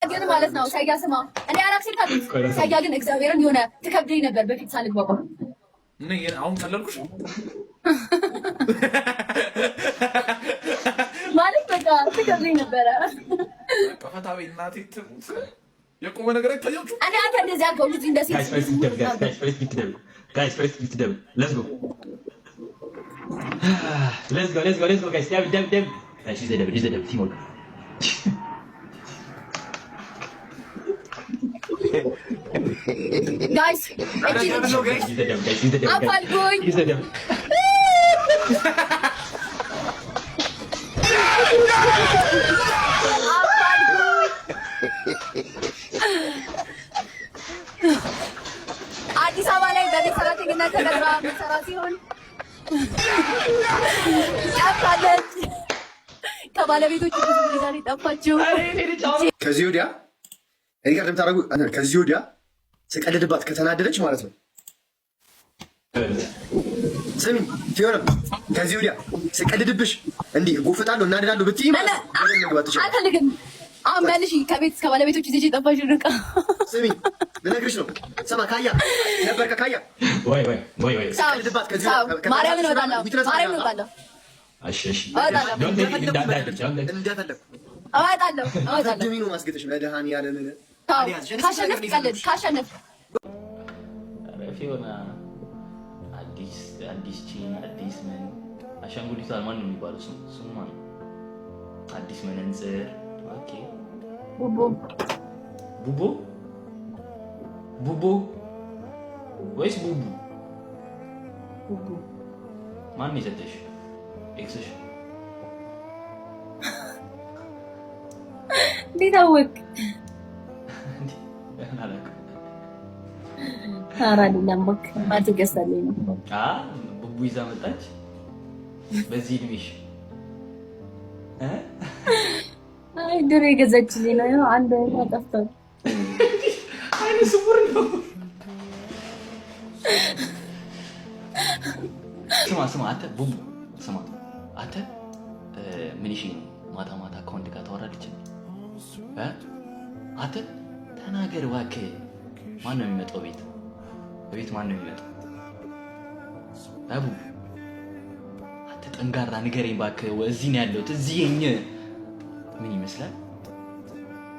ግን ማለት ነው ሳያ ስማ፣ እኔ አራት ሴት አሉት። ሳያ ግን እግዚአብሔርን የሆነ ትከብደኝ ነበር በፊት ሳልግባባ። እኔ አሁን ቀለልኩሽ። ማለት በቃ ትከብደኝ ነበረ። ፈታ በይ እናቴ ትሙት። የቆመ ነገር አይታያችሁ። እኔ አንተ እንደዚህ አልከው ልጅ እንደ ሴት Guys, first gift double, guys, guys, first gift double. Guys, first gift double. Let's go. Let's go, let's go, let's go, guys. Double, double, double. Guys, she's a double, she's a double. Teamwork. Guys. She's a double, guys. She's a double, guys. አፋልጉኝ። She's a double. አፋልጉኝ። አዲስ አበባ ላይ በቤት ሰራተኝነት ተቀጥራ የምትሰራ ሲሆን ጠፍታለች። ከባለቤቶች ብዙ ጊዜ ጋር የጠፋችው። ከዚህ ወዲያ እኔ ጋር እንደምታደርጉ፣ ከዚህ ወዲያ ስቀልድባት ከተናደደች ማለት ነው። ስሚ ፊዮና፣ ከዚህ ወዲያ ስቀልድብሽ እንዲህ ጎፍጣለሁ እናደዳለሁ ብትይ ማለት ነው ገደል መግባት ትችላለሽ። አልፈልግም። አሁን መልሽ ከቤት እስከ ባለቤቶች ይዘሽ የጠፋሽውን ዕቃ። ስሚ፣ ልነግርሽ ነው። ስማ ካያ ነበርከ ካያ። Wait, wait, wait, wait. ስቀልድባት ከዚህ ወዲያ ማርያምን እወጣለሁ። ማርያምን እወጣለሁ። እሺ፣ እሺ። እወጣለሁ። Don't take it, don't take it. እንደፈለግኩ እወጣለሁ። እወጣለሁ። ድሚ ነው ማስገጠሽ መድኃኒዓለምን። ካሸነፍ ቀልድ ካሸነፍ። ኧረ ፊዮና፣ አዲስ አዲስ chain፣ አዲስ ምን አሻንጉሊቷ ማን ነው የሚባለው? ስሙ ስሙ ማን ነው? አዲስ መነጽር፣ okay። ቡቡ። ቡቦ፣ ቡቦ ወይስ ቡቡ? ቡቡ። ማን ነው የሰጠሽ? Ex ሽ? እንዴት አወቅ? አላውቅም። ኧረ አይደለም እባክህ፣ እናቴ ገዝታልኝ ነው። አ ቡቡ ይዛ መጣች በዚህ እድሜሽ እ? አይ፣ ድሮ የገዛችልኝ ነው። ያው አንድ አይኗ ጠፍቷል። አይነ ስውር ነው። ስማ ስማ አንተ ቡቡ፣ ስማ አንተ፣ ምን ይሽ ነው ማታ ማታ ከወንድ ጋር ታወራለች እ? አንተ ተናገር እባክህ። ማን ነው የሚመጣው ቤት? ቤት ማን ነው የሚመጣው? እ ቡቡ፣ አንተ ጠንጋራ ንገረኝ እባክህ። እዚህ ነው ያለሁት፣ እዚህ የኝ ምን ይመስላል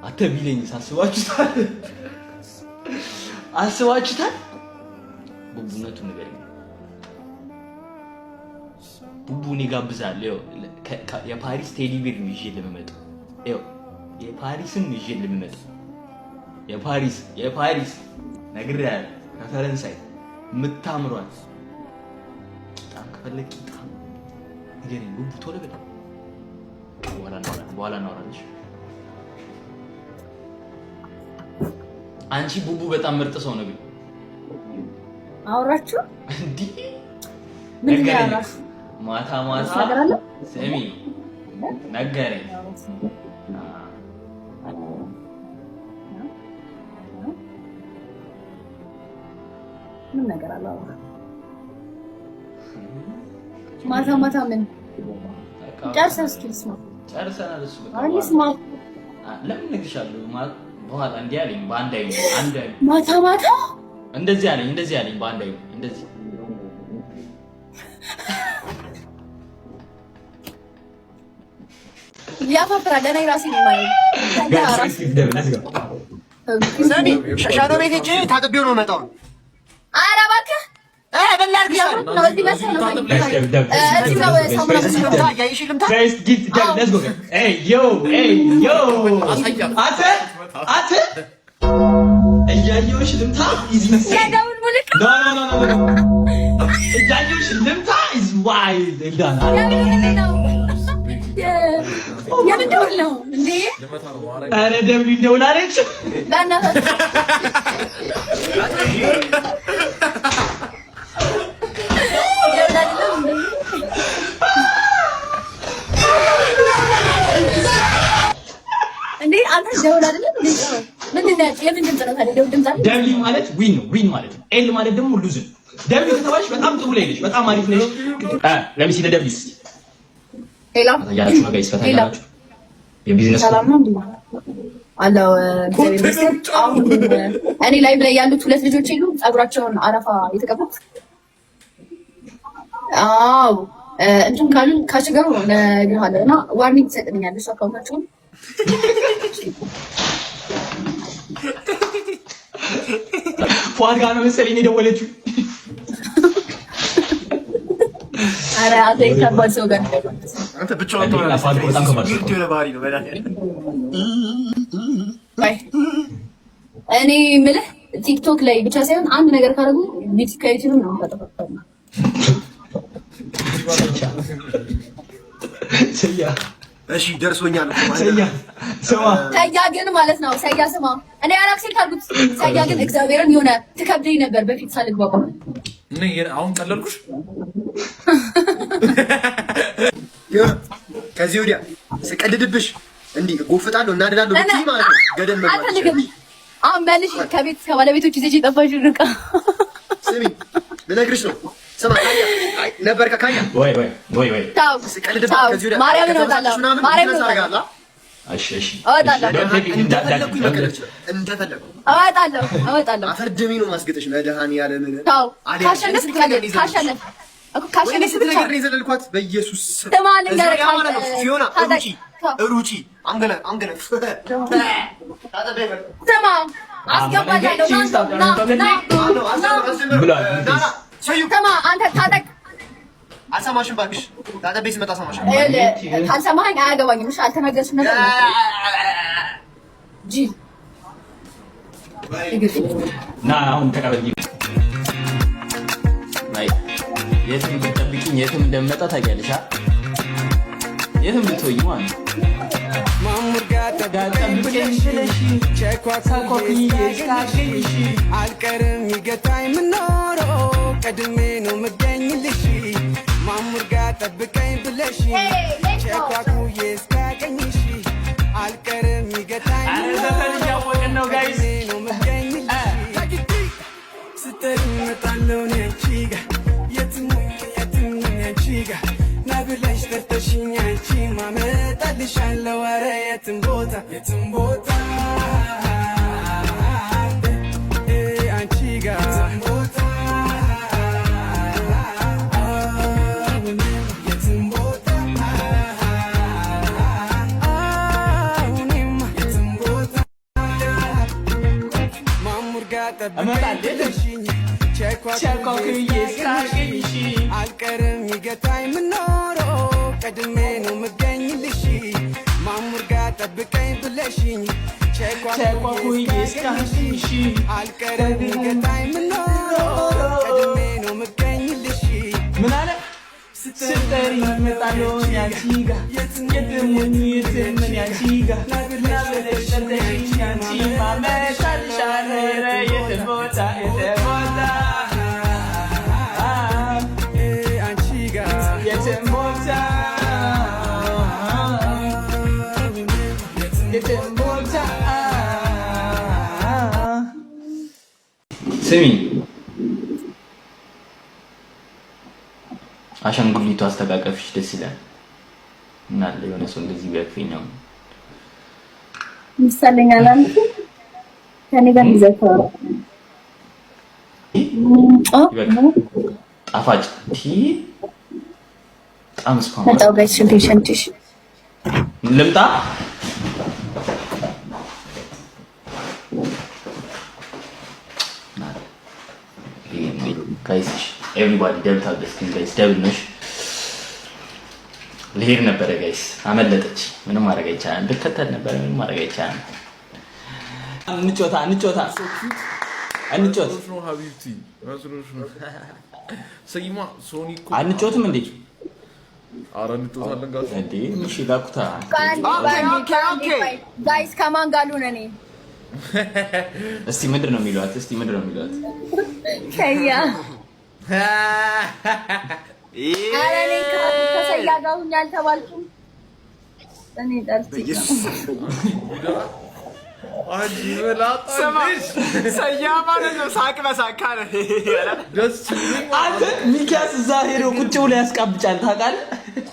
አንተ ቢለኝ ሳስባችሁታል? አስባችሁታል? ቡቡ፣ እውነቱን ንገረኝ። ቡቡ፣ እኔ ጋብዛለሁ። ይኸው የፓሪስ teddy bear ነው ይዤ ለምመጣው። ይኸው የፓሪስን ይዤ ለምመጣው። የፓሪስ፣ የፓሪስ ነግሬሃለሁ። ከፈረንሳይ የምታምሯል። ቂጣም ከፈለግ ቂጣም ንገረኝ ቡቡ፣ ቶሎ በል። በኋላ እናወራለን፣ በኋላ እናወራለን። እሺ? አንቺ ቡቡ በጣም ምርጥ ሰው ነው ግን። አወራችሁ? እንዲህ ምንድን ነው ነገረኝ። ያወራችሁ? ማታ ማታ ነገር አለ? ስሚ፣ ነገረኝ። ምን ነገር አለ? አወራ ማታ ማታ ምን በቃ ጨርሰው እስኪ ልስማ። ጨርሰናል። እሱ በቃ አይ በኋላ ልስማ። ለምን እነግርሻለሁ። በኋላ እንዲህ አለኝ በአንድ አይኑ፣ አንድ አይኑ። ማታ ማታ እንደዚህ አለኝ፣ እንደዚህ አለኝ በአንድ አይኑ እንደዚህ። ያፋፍራል። እኔ ራሴ ነው የማየው። ስሚ፣ shadow ቤት ሄጄ ታጥቤው ነው የምመጣው። ኧረ እባክህ። በላ አድርግሽ። ነው እዚህ መሰል ነው፣ እዚህ ነው ሳሙና። ልምታ እያየሽ ልምታ። First gift done. Let's go, guys. Hey yo, hey yo. አንተ አንተ እያየሁሽ ልምታ is insane. የደውል ሙልክ። No, no, no, no, no. እያየሁሽ ልምታ is wild. ኤልዳና። የምን ነው? የምን ደውል ነው እንዴ? ኧረ W እንደውል አለች። በእናትህ። ደውል አይደለም እንዴ? እንዴ አንተ ደውል አይደለም እንዴ? ምንድን ነው? የምን ድምፅ ነው ታዲያ? ደውል ድምፅ አይደል? W ማለት win ነው፣ win ማለት ነው። L ማለት ደግሞ lose ነው። W ከተባልሽ በጣም ጥሩ ላይ ነሽ፣ በጣም አሪፍ ነሽ። Let me see the W. Hello። እያላችሁ ነው guys፣ ፈታ እያላችሁ የቢዝነስ ሰላም ነው እንዴ? አለው እግዚአብሔር ይመስገን። አሁን እኔ live ላይ ያሉት ሁለት ልጆች የሉ ጸጉራቸውን አረፋ የተቀቡት? አዎ፣ እንትን ካሉን ካስቸገሩ እነግርሃለሁ እና warning ትሰጥልኛለሽ account ኣቸውን። ፏድ ጋር ነው መሰለኝ የደወለችው። ኧረ አንተ ከባድ ሰው ጋር አንተ ብቻዋን እንዴ፣ ትሆናለች። ፏድ በጣም ከባድ ሰው Weird የሆነ ባህሪ ነው። በእናትህ። ቆይ፣ እኔ የምልህ ቲክቶክ ላይ ብቻ ሳይሆን አንድ ነገር ካደረጉ ከዩቲዩብም ነው የምታጠፋው። ሰያ። እሺ ደርሶኛል እኮ ማለት ሰያ፣ ስማ። ሰያ ግን ማለት ነው፣ ሰያ ስማ፣ እኔ ያላክሴል ካልኩት ሰያ ግን እግዚአብሔርን የሆነ ትከብደኝ ነበር በፊት ሳልግባባ። እኔ አሁን ቀለልኩሽ። የሆነ ከዚህ ወዲያ ስቀልድብሽ እንዲህ እጎፍጣለሁ እናድዳለሁ ብትይ ማለት ነው ገደል መግባት። አልፈልግም። አሁን መልሽ ከቤት ከባለቤቶች ይዘሽ የጠፋሽውን ዕቃ። ስሚ፣ ልነግርሽ ነው። ስማ ካያ ነበር ካያ። ወይ ወይ ወይ ወይ። ታው። ስቀልድብሽ ታው። ከዚህ ወዲያ ማርያምን ከተበሳጨሽ እወጣለሁ። ምናምን ማርያምን ቢዝነስ እወጣለሁ። አደርጋለሁ። እሺ። እወጣለሁ። እንደፈለኩኝ መቀለድ እችላለሁ። እንደፈለኩ። እወጣለሁ፣ እወጣለሁ። አፈር ድሜ ነው ማስገጠሽ። መድኃኒዓለምን። ታው። አሊያ ካሸነፍክ ስንት ነገር ነው የዘለልኩት? ካሸነፍክ እኮ ወይኔ ካሸነፍክ ስንት ብቻ ነገር ነው የዘለልኳት በኢየሱስ ስም። ስማ ልንገርህ፣ እዚህ ወዲያ ማለት ነው ፊዮና ታጠቅ። ሩጪ ሩጪ። I'm gonna I'm gonna ስማ አስገባታለሁ። ና ና ና። ብሏል። ስማ አንተ ታጠቅ። አልሰማሽም እባክሽ። ታጠቤ ስመጣ አሰማሻለሁ። ይኸውልህ፣ ካልሰማኸኝ አያገባኝም። እሺ አልተናገርሽም ነበር ጂ። ና አሁን ተቀበል። Like የትም ብትጠብቂኝ የትም እንደምመጣ ታውቂያለሽ። አ? የትም ብትሆኚ ማለት ነው። ጠብቀኝ ብለሽ ሳኳኩኝ እስካገኝሽ አልቀርም ይገታኝ ምኖሮ ቀድሜ ነው ምገኝልሽ ማሙር ጋር ጠብቀኝ ብለሽ ቸኳኩዬ እስካገኝሽ አልቀርም ይገታኝ። ኧረ ዘፈን እያወቅን ነው guys። ቀድሜ ነው ምገኝልሽ ስትጠሪ እመጣለሁ እኔ አንቺ ጋር የትም ሁኚ የትም ነኝ አንቺ ጋር ና ብለሽ ጠርተሽኝ አንቺ ማመጣልሻለሁ ኧረ የትም ቦታ የትም ቦታ እ አንቺ ጋር የትም ቦታ የትም ቦታ አሁንም የትም ቦታ ማሙር ጋር ጠብቀኝ እመጣለሁ። ብለሽኝ ቸኳኩዬ እስካገኝሽ አልቀርም ይገታኝ ምኖሮ ቀድሜ ነው ምገኝልሽ ማሙር ጋር ጠብቀኝ ብለሽኝ ቸኳኩዬ እስካገኝሽ አልቀርም ይገታኝ ምኖሮ ቀድሜ ነው ምገኝልሽ። ምን አለ? ስትጠሪ እመጣለሁ እኔ አንቺ ጋር የትም ሁኚ የትም እኔ አንቺ ጋር ና ብለሽ ጠርተሽኝ አንቺ ማመጣልሻለሁ ኧረ የትም ቦታ የትም ቦታ። እ አንቺ ጋር የትም ቦታ የትም ቦታ። ስሚ፣ አሻንጉሊቱ አስተቃቀፍሽ ደስ ይላል። እና አለ የሆነ ሰው እንደዚህ ቢያቅፈኝ አሁን። ምሳሌኛል አንተ ከኔ ጋር ይዘተው። ይበቃ። ጣፋጭ ቲ በጣም spam። መጣው guys፣ ሽንቴ ሸንትሽ። ልምጣ። Guys, everybody double tap the screen guys፣ double ነሽ። ልሄድ ነበረ guys፣ አመለጠች። ምንም ማድረግ አይቻልም። ልከተል ነበረ፣ ምንም ማድረግ አይቻልም። እንጮታ እንጮታ እንጮት። መስሎሽ ነው حبيبتي፣ መስሎሽ ነው። ሰይማ ሶኒ እኮ። አንጮትም እንዴ? ኧረ እንጮታለን ጋር። እንዴ እሺ ላኩታ። Guys፣ ከማን ጋር ልሁን እኔ? እስቲ ምንድን ነው የሚሏት? እስቲ ምንድን ነው የሚሏት? ሰያ፣ ኧረ እኔ ከሰያ ጋር ሁኝ አልተባልኩም። እኔ ጠርቼ ነው። አንቺ መላጣ ልጅ። ሰያ ማለት ነው ሳቅ በሳቅ ካለ። ደስ ብሎኝ። አንተ ሚኪያስ እዛ ሄዶ ቁጭ ብሎ ያስቃብጫል ታውቃለህ?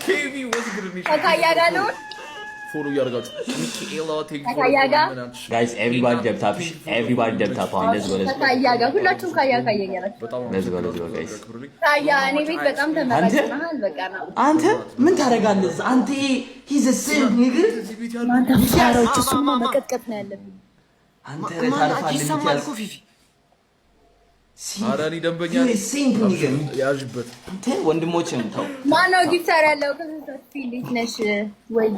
ኬቢ ወስግድ። ከካያ ጋር ልሁን። Follow እያደረጋችሁ ሚካኤላ thank ከካያ ጋር Guys, everybody double tap. Everybody double tap። አሁን let's go, let's go. ከካያ ጋር ሁላችሁም ካያ ካያ እያላችሁ። በጣም Let's go, let's go, guys. ካያ እኔ ቤት በጣም ተመራጭ ነሃል። በቃ ነው። አንተ ምን ታደርጋለህ እዛ? አንተ he's a simp, nigga. አንተ ፋራዎች፣ እሱማ መቀጥቀጥ ነው ያለብን። አንተ ታርፋለህ። ይሰማል ሚኪያስ። እኮ ፊፊ። ኧረ እኔ ደንበኛ You're a simp, nigga. ያዥበት። አንተ ወንድሞችን ተው። ማነው gifter ያለው? ከሰፊ እንዴት ነሽ? ወይ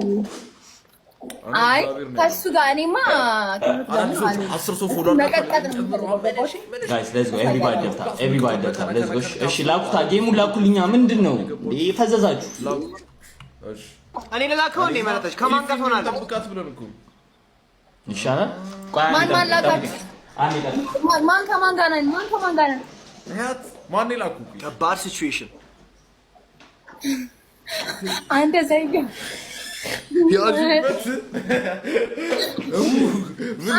አይ ከሱ ጋር እኔማ አዳዲስ ሰዎች 10 ሰው follow መቀጥቀጥ ነው የምፈልገው። Guys, let's go. Everybody double tap, everybody double tap. Let's go. እሺ ላኩታ፣ game ኡን ላኩልኛ። ምንድን ነው እንዴ ፈዘዛችሁ? እሺ። እኔ ልላከው እንዴ? መረጠች ከማን ጋር ትሆናለህ? ጠብቃት ብለን እኮ። ይሻላል። ቆይ አንዴ ማን ማን ጠብቅ፣ ላካችሁ? ጠብቅ። አንዴ ጠብቅ። ማን ከማን ጋር ነን? ማን ከማን ጋር ነን? ያት ማን ላኩ? ከባድ situation። አንተ ዘይጋ ያዥበት። ምን?